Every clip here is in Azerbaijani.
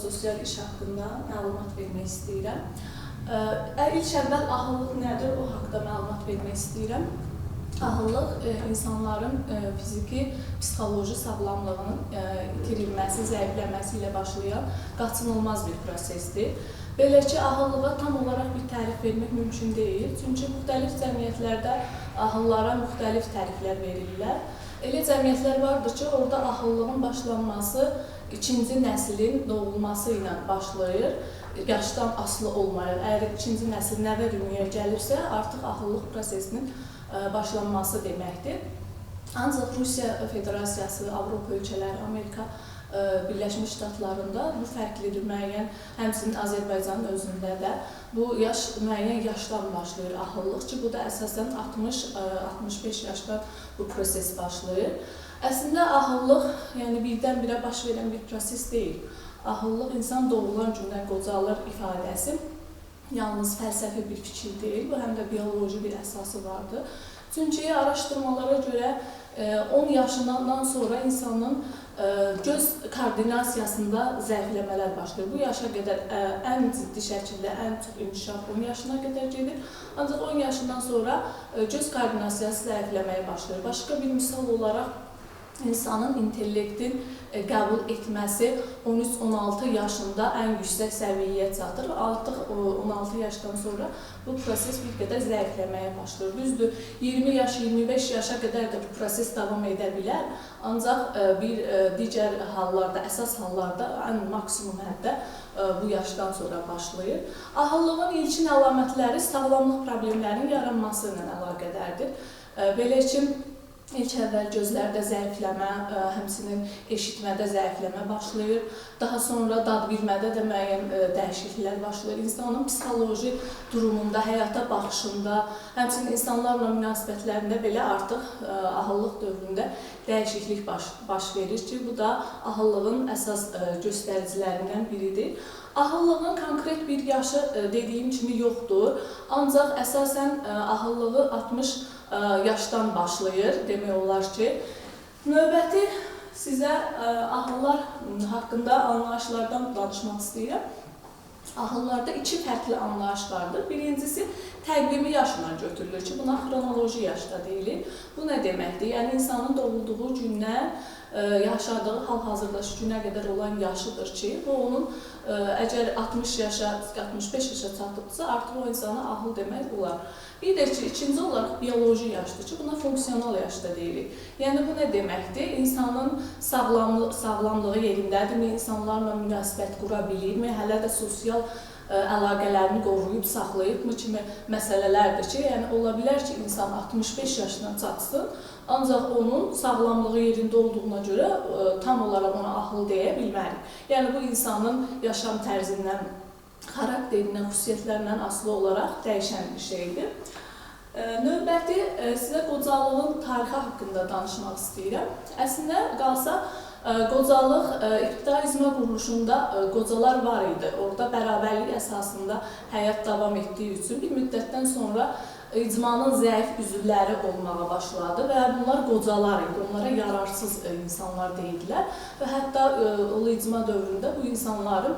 sosial iş haqqında məlumat vermək istəyirəm. İlk əvvəl ahıllıq nədir, o haqda məlumat vermək istəyirəm. Ahıllıq insanların fiziki, psixoloji sağlamlığının itirilməsi, zəifləməsi ilə başlayan qaçınılmaz bir prosesdir. Belə ki, ahıllığa tam olaraq bir tərif vermək mümkün deyil. Çünki müxtəlif cəmiyyətlərdə ahıllara müxtəlif təriflər verirlər. Elə cəmiyyətlər vardır ki, orada ahıllığın başlanması ikinci nəslin doğulması ilə başlayır. Yaşdan asılı olmayaraq, əgər ikinci nəsil nəvə dünyaya gəlirsə, artıq ahıllıq prosesinin başlanması deməkdir. Ancaq Rusiya Federasiyası, Avropa ölkələri, Amerika Birləşmiş Ştatlarında bu fərqlidir müəyyən, həmçinin Azərbaycanın özündə də bu yaş müəyyən yaşdan başlayır ahıllıq ki, bu da əsasən 60-65 yaşdan bu proses başlayır. Əslində ahıllıq, yəni birdən-birə baş verən bir proses deyil. Ahıllıq insan doğulan gündən qocalır ifadəsi yalnız fəlsəfi bir fikir deyil, bu həm də bioloji bir əsası vardır. Çünki araşdırmalara görə 10 yaşından sonra insanın göz koordinasiyasında zəifləmələr başlayır. Bu yaşa qədər ən ciddi şəkildə, ən çox inkişaf 10 yaşına qədər gedir. Ancaq 10 yaşından sonra göz koordinasiyası zəifləməyə başlayır. Başqa bir misal olaraq insanın intellektin qəbul etməsi 13-16 yaşında ən yüksək səviyyəyə çatır. Artıq 16 yaşdan sonra bu proses bir qədər zəifləməyə başlayır. Düzdür, 20 yaş, 25 yaşa qədər də bu proses davam edə bilər. Ancaq bir digər hallarda, əsas hallarda ən maksimum həddə bu yaşdan sonra başlayır. Ahıllığın ilkin əlamətləri sağlamlıq problemlərinin yaranması ilə əlaqədardır. Belə ki, İlk əvvəl gözlərdə zəifləmə, həmçinin eşitmədə zəifləmə başlayır. Daha sonra dad bilmədə də müəyyən dəyişikliklər başlayır. İnsanın psixoloji durumunda, həyata baxışında, həmçinin insanlarla münasibətlərində belə artıq ahıllıq dövründə dəyişiklik baş verir ki, bu da ahıllığın əsas göstəricilərindən biridir. Ahıllığın konkret bir yaşı dediyim kimi yoxdur. Ancaq əsasən ahıllığı 60 yaşdan başlayır, demək olar ki. Növbəti sizə ahıllar haqqında anlayışlardan danışmaq istəyirəm. Ahıllarda iki fərqli anlayış vardır. Birincisi, təqvimi yaşla götürülür ki, buna xronoloji yaşda deyilir. Bu nə deməkdir? Yəni, insanın doğulduğu gündən yaşadığı hal-hazırdakı günə qədər olan yaşıdır ki, bu onun əgər 60 yaşa, 65 yaşa çatıbsa, artıq o insana ahıl demək olar. Bir də ki, ikinci olaraq bioloji yaşdır ki, buna funksional yaşda deyilir. Yəni, bu nə deməkdir? İnsanın sağlamlığı yerindədirmi, insanlarla münasibət qura bilirmi, hələ də sosial əlaqələrini qoruyub, saxlayıbmı kimi məsələlərdir ki, yəni ola bilər ki, insan 65 yaşına çatsın, ancaq onun sağlamlığı yerində olduğuna görə tam olaraq ona ahıl deyə bilmərik. Yəni, bu insanın yaşam tərzindən, xarakterindən, xüsusiyyətlərindən asılı olaraq dəyişən bir şeydir. Növbəti sizə qocalığın tarixi haqqında danışmaq istəyirəm. Əslində qalsa, qocalıq ibtidai icma quruluşunda qocalar var idi. Orada bərabərlik əsasında həyat davam etdiyi üçün bir müddətdən sonra icmanın zəif üzvləri olmağa başladı və bunlar qocalar idi, onlara yararsız insanlar deyildilər və hətta ulu icma dövründə bu insanları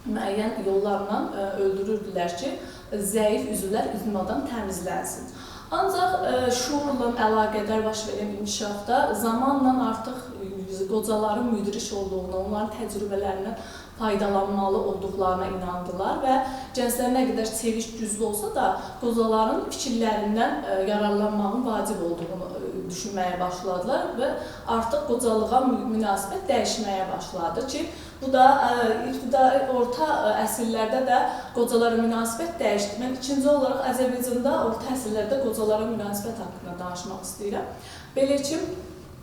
müəyyən yollarla öldürürdülər ki, zəif üzvlər icmadan təmizlənsin. Ancaq şuurla əlaqədar baş verən inkişafda zamanla artıq qocaların müdrik olduğuna, onların təcrübələrindən faydalanmalı olduqlarına inandılar və gənclər nə qədər çevik güclü olsa da qocaların fikirlərindən yararlanmağın vacib olduğunu düşünməyə başladılar və artıq qocalığa münasibət dəyişməyə başladı ki, bu da ibtidai orta əsrlərdə də qocalara münasibət dəyişdi. Mən ikinci olaraq Azərbaycanda orta əsrlərdə qocalara münasibət haqqında danışmaq istəyirəm. Belə ki,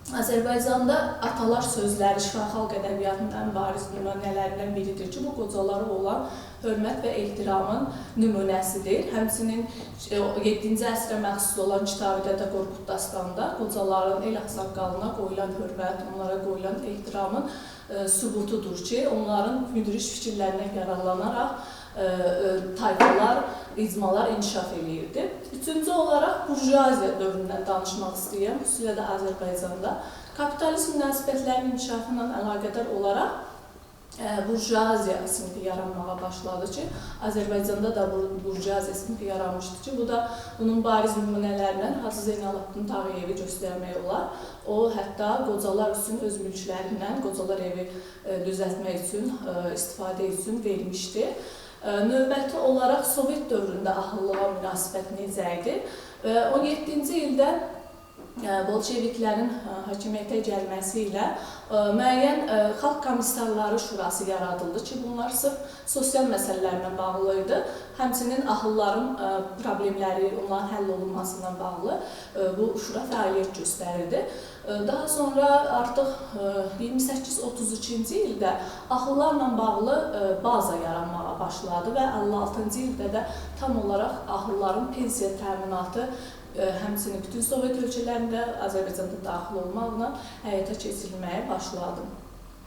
Azərbaycanda atalar sözləri şifahi xalq ədəbiyyatının ən bariz nümunələrindən biridir ki, bu qocalara olan hörmət və ehtiramın nümunəsidir. Həmçinin 7-ci əsrə məxsus olan Kitabi Dədə Qorqud dastanında qocaların el ağsaqqalına qoyulan hörmət, onlara qoyulan ehtiramın sübutudur ki, onların müdrik fikirlərindən yararlanaraq tayfalar, icmalar inkişaf eləyirdi. Üçüncü olaraq burjuaziya dövründən danışmaq istəyirəm, xüsusilə də Azərbaycanda. Kapitalist münasibətlərin inkişafı ilə əlaqədar olaraq burjuaziya sinfi yaranmağa başladı ki, Azərbaycanda da burjuaziya sinfi yaranmışdı ki, bu da bunun bariz nümunələrindən Hacı Zeynalabdin Tağıyevi göstərmək olar. O, hətta qocalar üçün öz mülklərindən qocalar evi düzəltmək üçün, istifadə üçün vermişdi. Növbəti olaraq Sovet dövründə ahıllığa münasibət necə idi? 17-ci ildə bolşeviklərin hakimiyyətə gəlməsi ilə müəyyən Xalq Komissarları Şurası yaradıldı ki, bunlar sırf sosial məsələlərlə bağlı idi. Həmçinin ahılların problemləri, onların həll olunmasından bağlı bu şura fəaliyyət göstərirdi. Daha sonra artıq 28-32-ci ildə ahıllarla bağlı baza yaranmağa başladı və 56-cı ildə də tam olaraq ahılların pensiya təminatı həmçinin bütün Sovet ölkələrində, Azərbaycanda daxil olmaqla həyata keçirilməyə başladı.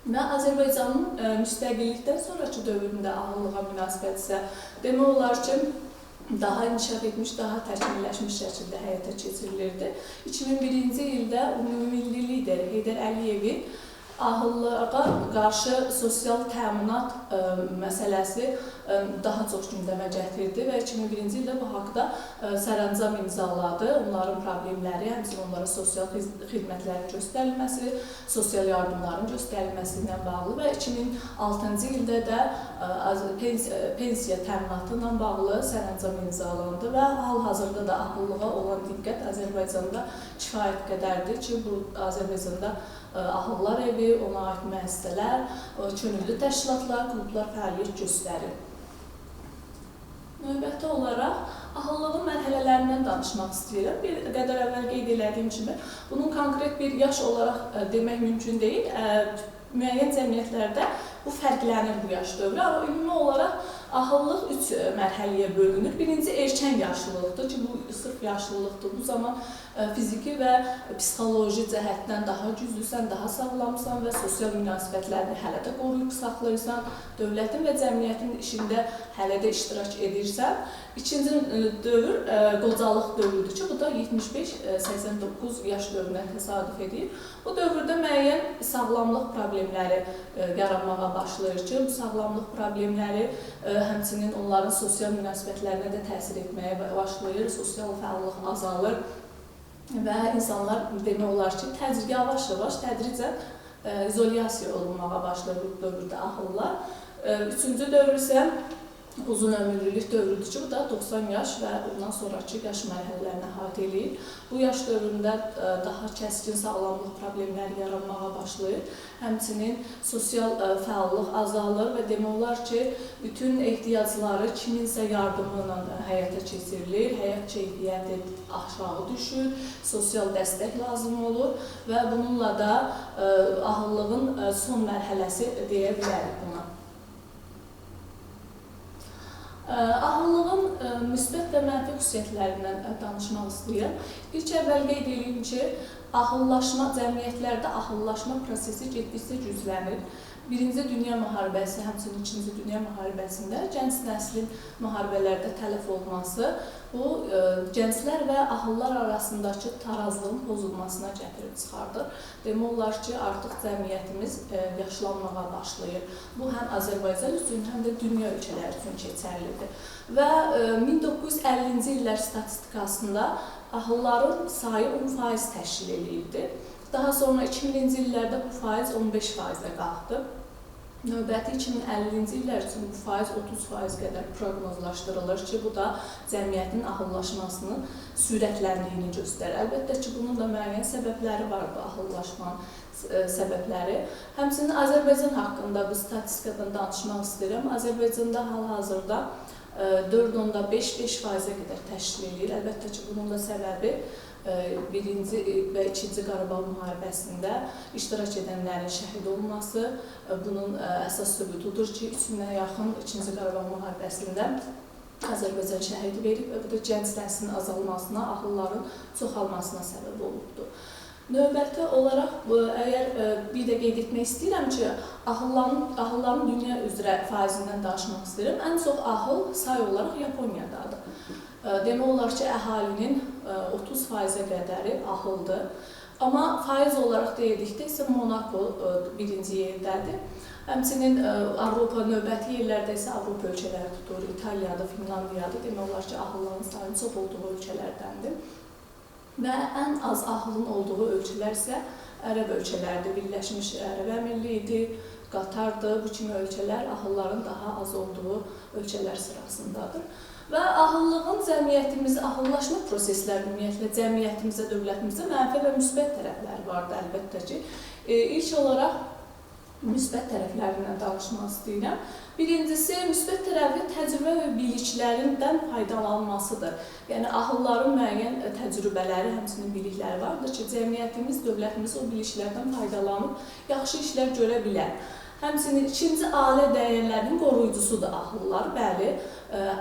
Və Azərbaycanın müstəqillikdən sonraki dövründə ahıllığa münasibət isə demək olar ki, daha inkişaf etmiş, daha təkmilləşmiş şəkildə həyata keçirilirdi. 2001-ci ildə ümummilli lider Heydər Əliyevin ahıllığa qarşı sosial təminat məsələsi daha çox gündəmə gətirdi və 2001-ci ildə bu haqda sərəncam imzaladı. Onların problemləri, həmçinin onlara sosial xidmətlərin göstərilməsi, sosial yardımların göstərilməsi ilə bağlı və 2006-cı ildə də pensiya təminatı ilə bağlı sərəncam imzalandı və hal-hazırda da ahıllığa olan diqqət Azərbaycanda kifayət qədərdir ki, bu Azərbaycanda ahıllar evi, ona aid müəssisələr, könüllü təşkilatlar, klublar fəaliyyət göstərir. Növbəti olaraq ahıllığın mərhələlərindən danışmaq istəyirəm. Bir qədər əvvəl qeyd elədiyim kimi, bunun konkret bir yaş olaraq demək mümkün deyil. Müəyyən cəmiyyətlərdə bu fərqlənir bu yaş dövrü, amma ümumi olaraq ahıllıq 3 mərhələyə bölünür. Birinci erkən yaşlılıqdır ki, bu sırf yaşlılıqdır. Bu zaman fiziki və psixoloji cəhətdən daha güclüsən, daha sağlamsan və sosial münasibətlərini hələ də qoruyub saxlayırsan, dövlətin və cəmiyyətin işində hələ də iştirak edirsən. İkinci dövr qocalıq dövrüdür ki, bu da 75-89 yaş dövrünə təsadüf edir. Bu dövrdə müəyyən sağlamlıq problemləri yaranmağa başlayır ki, bu sağlamlıq problemləri həmçinin onların sosial münasibətlərinə də təsir etməyə başlayır, sosial fəallıq azalır və insanlar demək olar ki, yavaş-yavaş tədricən izolyasiya olunmağa başlayır bu dövrdə ahıllar. Üçüncü dövr isə uzun ömürlülük dövrüdür ki, bu da 90 yaş və ondan sonraki yaş mərhələlərini əhatə eləyir. Bu yaş dövründə daha kəskin sağlamlıq problemləri yaranmağa başlayır. Həmçinin sosial fəallıq azalır və demək olar ki, bütün ehtiyacları kiminsə yardımı ilə həyata keçirilir, həyat keyfiyyəti aşağı düşür, sosial dəstək lazım olur və bununla da ahıllığın son mərhələsi deyə bilərik buna. Ahıllığın müsbət və mənfi xüsusiyyətlərindən danışmaq istəyirəm. İlk əvvəl qeyd edeyim ki, ahıllaşma, cəmiyyətlərdə ahıllaşma prosesi getdikcə güclənir. Birinci Dünya Müharibəsi, həmçinin İkinci Dünya Müharibəsində gənc nəslin müharibələrdə tələf olması bu gənclər və ahıllar arasındakı tarazlığın pozulmasına gətirib çıxardır. Demək olar ki, artıq cəmiyyətimiz yaşlanmağa başlayır. Bu həm Azərbaycan üçün, həm də dünya ölkələri üçün keçərlidir. Və 1950-ci illər statistikasında ahılların sayı 10% təşkil eləyirdi. Daha sonra 2000-ci illərdə bu faiz 15%-ə qalxdı. Növbəti 2050-ci illər üçün bu faiz 30% qədər proqnozlaşdırılır ki, bu da cəmiyyətin ahıllaşmasının sürətləndiyini göstərir. Əlbəttə ki, bunun da müəyyən səbəbləri var, bu ahıllaşmanın səbəbləri. Həmçinin Azərbaycan haqqında bu statistikadan danışmaq istəyirəm. Azərbaycanda hal-hazırda 4,5-5%-ə qədər təşkil eləyir. Əlbəttə ki, bunun da səbəbi Birinci və İkinci Qarabağ müharibəsində iştirak edənlərin şəhid olması, bunun əsas sübutudur ki, 3000-ə yaxın İkinci Qarabağ müharibəsində Azərbaycan şəhidi verib və bu da gənc nəslin azalmasına, ahılların çoxalmasına səbəb olubdur. Növbəti olaraq, əgər bir də qeyd etmək istəyirəm ki, ahılların dünya üzrə faizindən danışmaq istəyirəm. Ən çox ahıl say olaraq Yaponiyadadır. Demək olar ki, əhalinin 30%-ə qədəri ahıldır. Amma faiz olaraq deyildikdə isə Monako birinci yerdədir. Həmçinin Avropa növbəti yerlərdə isə Avropa ölkələri tutur, İtaliyada, Finlandiyada demək olar ki, ahılların sayının çox olduğu ölkələrdəndir. Və ən az ahılın olduğu ölkələr isə Ərəb ölkələridir, Birləşmiş Ərəb Əmirliyidir, Qatardır. Bu kimi ölkələr ahılların daha az olduğu ölkələr sırasındadır. Və ahıllığın cəmiyyətimizə, ahıllaşma prosesləri ümumiyyətlə cəmiyyətimizə, dövlətimizə mənfi və müsbət tərəfləri vardır əlbəttə ki. İlk olaraq müsbət tərəflərindən danışmaq istəyirəm. Birincisi, müsbət tərəfi təcrübə və biliklərindən faydalanmasıdır. Yəni, ahılların müəyyən təcrübələri, həmçinin bilikləri vardır ki, cəmiyyətimiz, dövlətimiz o biliklərdən faydalanıb yaxşı işlər görə bilər. Həmçinin ikinci ailə dəyərlərinin qoruyucusudur ahıllar. Bəli,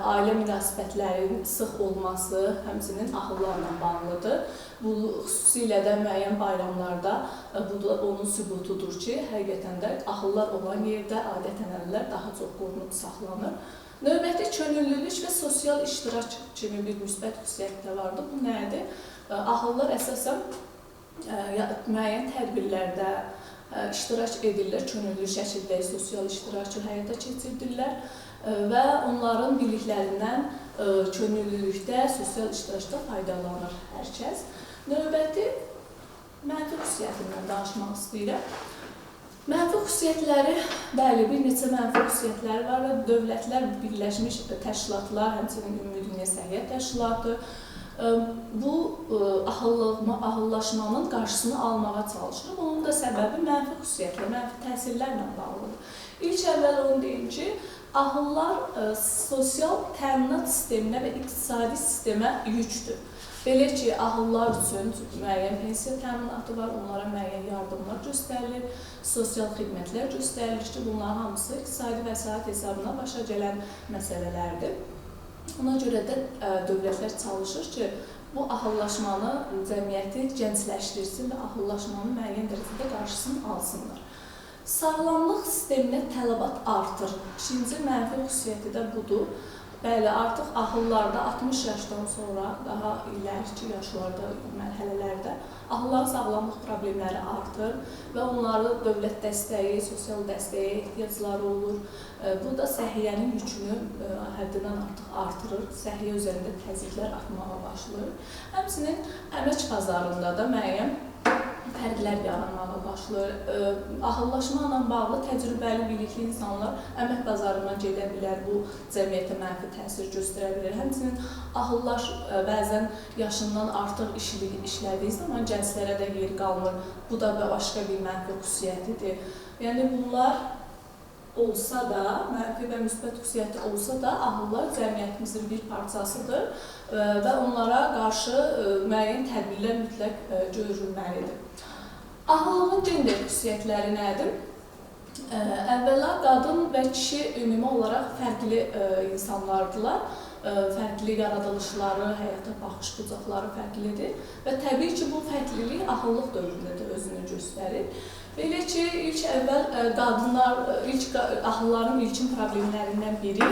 ailə münasibətlərinin sıx olması həmçinin ahıllarla bağlıdır. Bu, xüsusilə də müəyyən bayramlarda bu da onun sübutudur ki, həqiqətən də ahıllar olan yerdə adət-ənənələr daha çox qorunub saxlanır. Növbəti könüllülük və sosial iştirak kimi bir müsbət xüsusiyyət də vardır. Bu nədir? Ahıllar əsasən müəyyən tədbirlərdə iştirak edirlər, könüllü şəkildə sosial iştirakı həyata keçirdirlər və onların biliklərindən könüllülükdə, sosial iştirakda faydalanır hər kəs. Növbəti mənfi xüsusiyyətindən danışmaq istəyirəm. Mənfi xüsusiyyətləri, bəli, bir neçə mənfi xüsusiyyətləri var və dövlətlər, birləşmiş təşkilatlar, həmçinin Ümumdünya Səhiyyə Təşkilatı bu ahıllaşmanın qarşısını almağa çalışır. Bunun da səbəbi mənfi xüsusiyyətlər, mənfi təsirlərlə bağlıdır. İlk əvvəl onu deyim ki, ahıllar sosial təminat sisteminə və iqtisadi sistemə yükdür. Belə ki, ahıllar üçün müəyyən pensiya təminatı var, onlara müəyyən yardımlar göstərilir, sosial xidmətlər göstərilir ki, bunların hamısı iqtisadi vəsait hesabına başa gələn məsələlərdir. Ona görə də dövlətlər çalışır ki, bu ahıllaşmanı cəmiyyəti gəncləşdirsin və ahıllaşmanın müəyyən dərəcədə qarşısını alsınlar. Sağlamlıq sisteminə tələbat artır. İkinci mənfi xüsusiyyəti də budur. Bəli, artıq ahıllarda 60 yaşdan sonra, daha ileriki yaşlarda, mərhələlərdə ahılların sağlamlıq problemləri artır və onları dövlət dəstəyi, sosial dəstəyə ehtiyacları olur. Bu da səhiyyənin yükünü həddindən artıq artırır, səhiyyə üzərində təzyiqlər artmağa başlayır. Həmçinin əmək bazarında da müəyyən fərqlər yaranmağa başlayır. Ahıllaşma ilə bağlı təcrübəli, bilikli insanlar əmək bazarından gedə bilər, bu cəmiyyətə mənfi təsir göstərə bilər. Həmçinin ahıllar bəzən yaşından artıq işlədiyi zaman gənclərə də yer qalmır. Bu da başqa bir mənfi xüsusiyyətidir. Yəni bunlar olsa da, mənfi və müsbət xüsusiyyəti olsa da, ahıllar cəmiyyətimizin bir parçasıdır və onlara qarşı müəyyən tədbirlər mütləq görülməlidir. Ahıllığın gender xüsusiyyətləri nədir? Əvvəla, qadın və kişi ümumi olaraq fərqli insanlardılar. Fərqli yaradılışları, həyata baxış bucaqları fərqlidir və təbii ki, bu fərqlilik ahıllıq dövründə də özünü göstərir. Belə ki, ilk əvvəl qadınlar, ilk ahılların ilkin problemlərindən biri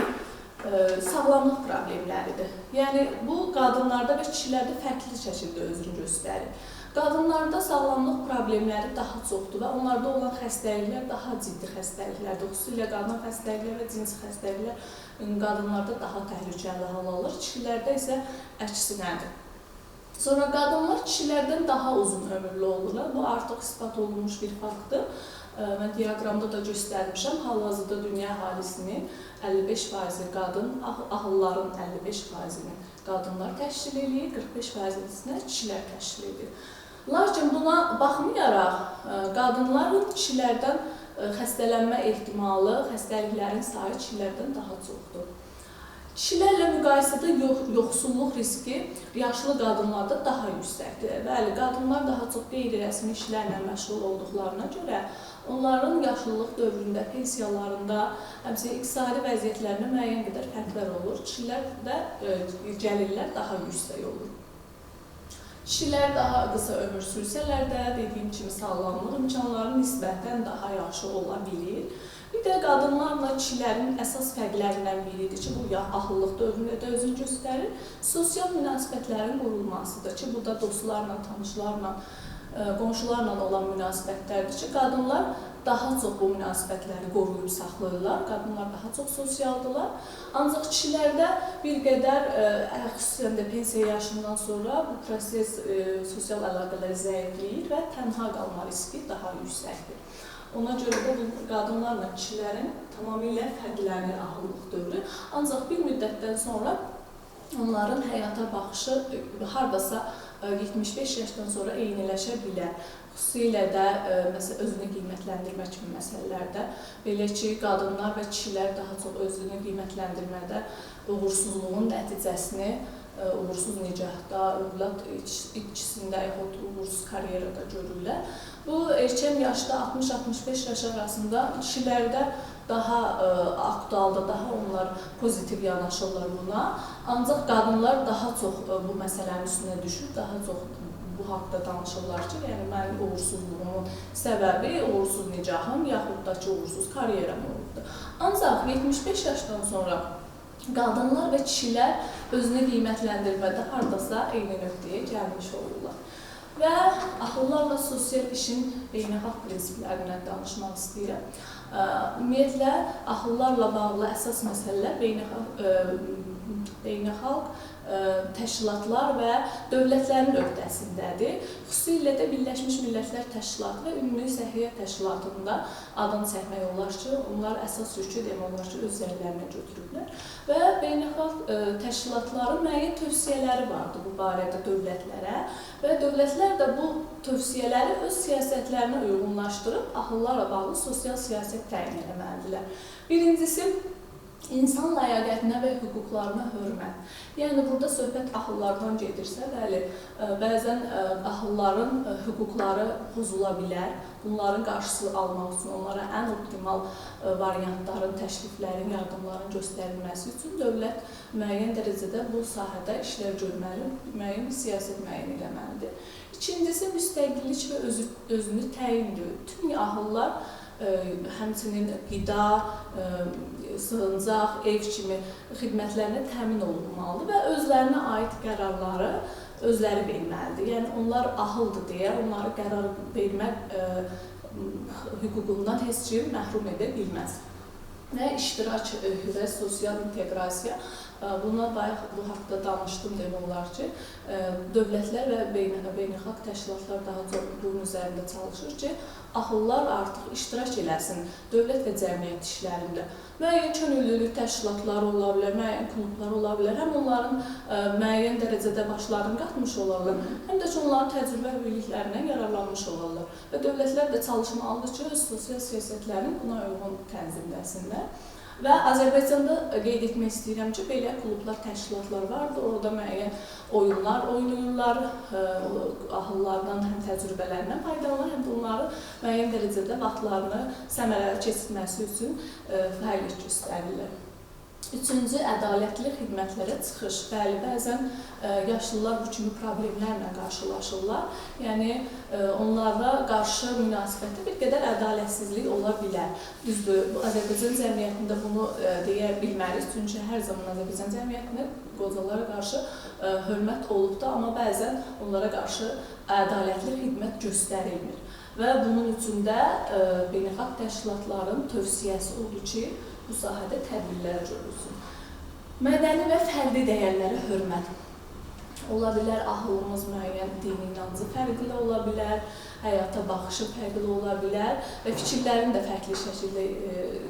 sağlamlıq problemləridir. Yəni, bu qadınlarda və kişilərdə fərqli şəkildə özünü göstərir. Qadınlarda sağlamlıq problemləri daha çoxdur və onlarda olan xəstəliklər daha ciddi xəstəliklərdir. Xüsusilə qadın xəstəlikləri və cinsi xəstəliklər qadınlarda daha təhlükəli hal alır, kişilərdə isə əksinədir. Sonra qadınlar kişilərdən daha uzun ömürlü olurlar. Bu artıq isbat olunmuş bir faktdır. Mən diaqramda da göstərmişəm. Hal-hazırda dünya əhalisinin 55%-i qadın, ahılların 55%-ini qadınlar təşkil edir, 45%-ini kişilər təşkil edir. Lakin buna baxmayaraq, qadınların kişilərdən xəstələnmə ehtimalı, xəstəliklərin sayı kişilərdən daha çoxdur. Kişilərlə müqayisədə yoxsulluq riski yaşlı qadınlarda daha yüksəkdir. Bəli, qadınlar daha çox qeyri-rəsmi işlərlə məşğul olduqlarına görə onların yaşlılıq dövründə, pensiyalarında, həmçinin iqtisadi vəziyyətlərində müəyyən qədər fərqlər olur. Kişilərdə gəlirlər daha yüksək olur. Kişilər daha qısa ömür sürsələr də, dediyim kimi sağlamlıq imkanları nisbətən daha yaxşı ola bilir. Bir də qadınlarla kişilərin əsas fərqlərindən biridir ki, bu ya ahıllıq dövründə də özünü göstərir, sosial münasibətlərin qurulmasıdır ki, bu da dostlarla, tanışlarla, qonşularla olan münasibətlərdir ki, qadınlar daha çox bu münasibətləri qoruyub saxlayırlar, qadınlar daha çox sosialdılar. Ancaq kişilərdə bir qədər, xüsusən də pensiya yaşından sonra bu proses sosial əlaqələr zəifləyir və tənha qalma riski daha yüksəkdir. Ona görə də bu qadınlarla kişilərin tamamilə fərqlənir ahıllıq dövrü. Ancaq bir müddətdən sonra onların həyata baxışı hardasa 75 yaşdan sonra eyniləşə bilər. Xüsusilə də məsələn, özünü qiymətləndirmə kimi məsələlərdə, belə ki, qadınlar və kişilər daha çox özünü qiymətləndirmədə uğursuzluğun nəticəsini uğursuz nicahda, övlad itkisində yaxud uğursuz karyerada görürlər. Bu, erkən yaşda 60-65 yaş arasında kişilərdə daha aktualdır, daha onlar pozitiv yanaşırlar buna. Ancaq qadınlar daha çox bu məsələnin üstünə düşür, daha çox bu haqda danışırlar ki, yəni mənim uğursuzluğumun səbəbi uğursuz nicahım yaxud da ki, uğursuz karyeram olubdur. Ancaq 75 yaşdan sonra qadınlar və kişilər özünü qiymətləndirmədə hardasa eyni nöqtəyə gəlmiş olurlar. Və ahıllarla sosial işin beynəlxalq prinsiplərindən danışmaq istəyirəm. Ümumiyyətlə, ahıllarla bağlı əsas məsələlər beynəlxalq təşkilatlar və dövlətlərin öhdəsindədir. Xüsusilə də Birləşmiş Millətlər Təşkilatı və Ümumi Səhiyyə Təşkilatında adını çəkmək olar ki, onlar əsas yükü demək olar ki, öz üzərlərinə götürüblər. Və beynəlxalq təşkilatların müəyyən tövsiyələri vardı bu barədə dövlətlərə və dövlətlər də bu tövsiyələri öz siyasətlərinə uyğunlaşdırıb ahıllarla bağlı sosial siyasət təyin eləməlidirlər. Birincisi, İnsan ləyaqətinə və hüquqlarına hörmət. Yəni, burada söhbət ahıllardan gedirsə, bəli, bəzən ahılların hüquqları pozula bilər. Bunların qarşısı almaq üçün onlara ən optimal variantların, təkliflərin, yardımların göstərilməsi üçün dövlət müəyyən dərəcədə bu sahədə işlər görməli, müəyyən bir siyasət müəyyən eləməlidir. İkincisi, müstəqillik və özünü təyindir. Tüm ahıllar həmçinin qida, sığıncaq, ev kimi xidmətlərinə təmin olunmalıdır və özlərinə aid qərarları özləri verməlidir. Yəni, onlar ahıldır deyə onları qərar vermə hüququndan heç kim məhrum edə bilməz. Və iştirak və sosial inteqrasiya, buna bayaq bu haqda danışdım demək olar ki, dövlətlər və beynəlxalq təşkilatlar daha çox bunun üzərində çalışır ki, ahıllar artıq iştirak eləsin dövlət və cəmiyyət işlərində. Müəyyən könüllülük təşkilatları ola bilər, müəyyən klublar ola bilər, həm onların müəyyən dərəcədə başlarını qatmış olarlar, həm də ki, onların təcrübə biliklərindən yararlanmış olarlar. Və dövlətlər də çalışmalıdır ki, öz sosial siyasətlərini buna uyğun tənzimləsinlər. Və Azərbaycanda qeyd etmək istəyirəm ki, belə klublar, təşkilatlar vardır. Orada müəyyən oyunlar oynayırlar, ahıllardan həm təcrübələrindən faydalanır, həm də onları müəyyən dərəcədə vaxtlarını səmərəli keçirməsi üçün fəaliyyət göstərirlər. Üçüncü, ədalətli xidmətlərə çıxış. Bəli, bəzən yaşlılar bu kimi problemlərlə qarşılaşırlar. Yəni, onlara qarşı münasibətdə bir qədər ədalətsizlik ola bilər. Düzdür, Azərbaycan cəmiyyətində bunu deyə bilmərik. Çünki hər zaman Azərbaycan cəmiyyətində qocalara qarşı hörmət olubdur, amma bəzən onlara qarşı ədalətli xidmət göstərilmir. Və bunun üçün də beynəlxalq təşkilatların tövsiyəsi odur ki, bu sahədə tədbirlər görülsün. Mədəni və fərdi dəyərlərə hörmət. Ola bilər ahılımız müəyyən dini inancı fərqli ola bilər, həyata baxışı fərqli ola bilər və fikirlərini də fərqli şəkildə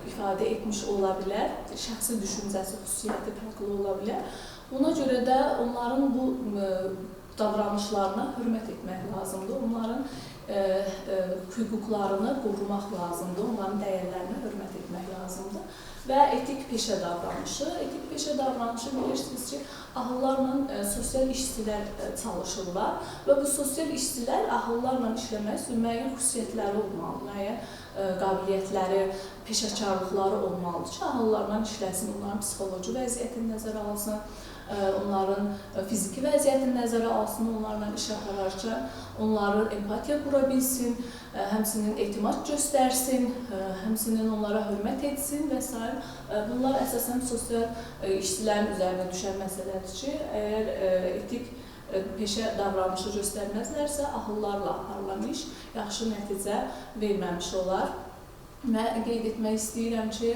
ifadə etmiş ola bilər, şəxsi düşüncəsi, xüsusiyyəti fərqli ola bilər. Buna görə də onların bu davranışlarına hörmət etmək lazımdır, onların hüquqlarını qorumaq lazımdır, onların dəyərlərinə hörmət etmək lazımdır. Və etik peşə davranışı. Etik peşə davranışı bilirsiniz ki, ahıllarla sosial işçilər çalışırlar və bu sosial işçilər ahıllarla işləmək üçün müəyyən xüsusiyyətləri olmalı, müəyyən qabiliyyətləri, peşəkarlıqları olmalıdır ki, ahıllarla işləsin, onların psixoloji vəziyyətini nəzərə alsın, onların fiziki vəziyyətini nəzərə alsın, onlarla iş apararkən onları empatiya qura bilsin, həmçinin etimad göstərsin, həmçinin onlara hörmət etsin və s. Bunlar əsasən sosial işçilərin üzərinə düşən məsələdir ki, əgər etik peşə davranışı göstərməzlərsə, ahıllarla aparılan iş yaxşı nəticə verməmiş olar. Mən qeyd etmək istəyirəm ki,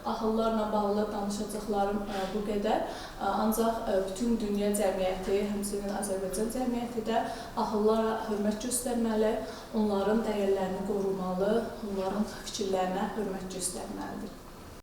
ahıllarla bağlı danışacaqlarım bu qədər. Ancaq bütün dünya cəmiyyəti, həmçinin Azərbaycan cəmiyyəti də ahıllara hörmət göstərməli, onların dəyərlərini qorumalı, onların fikirlərinə hörmət göstərməlidir.